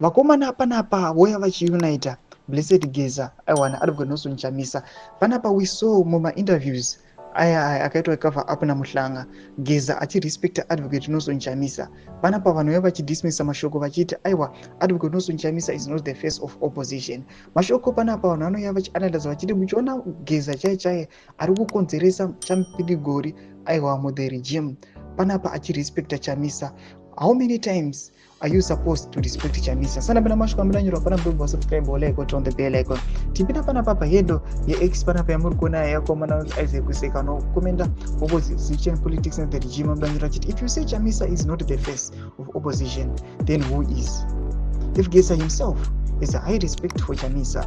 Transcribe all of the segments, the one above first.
Vakomana panapa voya vachiunita Blessed Geza, aiwa, naAdvocate Nelson Chamisa. Panapa we saw mumainterviews aya aya akaitwa cover up naMuhlanga, Geza achirespecta Advocate Nelson Chamisa. Panapa vanhu vaya vachidismissa mashoko vachiti aiwa, Advocate Nelson Chamisa is not the face of opposition. Mashoko panapa vanhu vanouya vachianalyza vachiti muchiona Geza chai chai ari kukonzeresa chamupidigori, aiwa, muthe regime, panapa achirespecta Chamisa. How many times are you supposed to respect Chamisa? Sana pena mashoko amudanyorwa pana mbebwa, subscribe, like, on the bell icon. Tipinda panapa pahandle yeX panapa yamuri kuona yakomana Isaac Kuseka nokomenda opposition politics and the regime. Amudanyora achiti, "If you say Chamisa is not the face of opposition, then who is? If Geza himself has a high respect for Chamisa,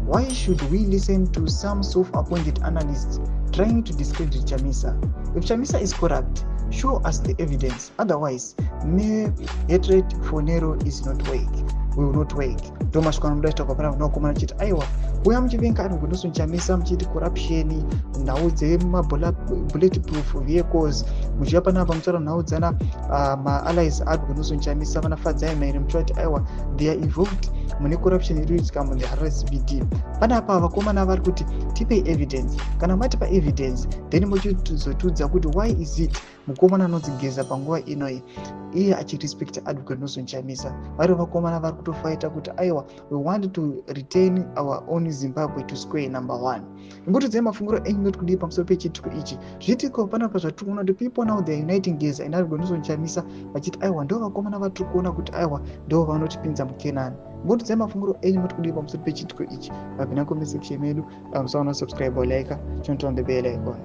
why should we listen to some self-appointed analysts trying to discredit Chamisa? If Chamisa is corrupt, show us the evidence. Otherwise, mere hatred for Nero is not work, will not work." Ndo mashoko anomuda kuita pana vanakomana chiti aiwa, uya muchivenga Advocate Nelson Chamisa muchiti corruption, nhau dzemabullet proof vehicles, muchiuya panapa muchitaura nhau dzana maallies Advocate Nelson Chamisa, vana Fadzai Mahere, muchivati aiwa, they are involved mune corruption iri kuitika muthe Harare CBD. Panapa vakomana vari kuti tipei evidence. Kana matipa evidence, then muchizotudza kuti why is it mukomana anonzi Geza panguva inoi iye achirespecta Advocate Nelson Chamisa. Vari vakomana vari kutofaita kuti aiwa, we want to retain our own Zimbabwe to square number one. Imbotiudzai mafungiro enyu noti kudii pamusoro pechiitiko ichi. Zviitiko panapa zvatiri kuona kuti people now they are uniting Geza and Advocate Nelson Chamisa vachiti aiwa, ndo vakomana vatiri kuona kuti aiwa, ndo vanotipinza muKenani. Imbotiudzai mafungiro enyu moti kudii pamusoro pechiitiko ichi. Vapinda comment section medu, musaona subscribe or like, turn on the bell icon.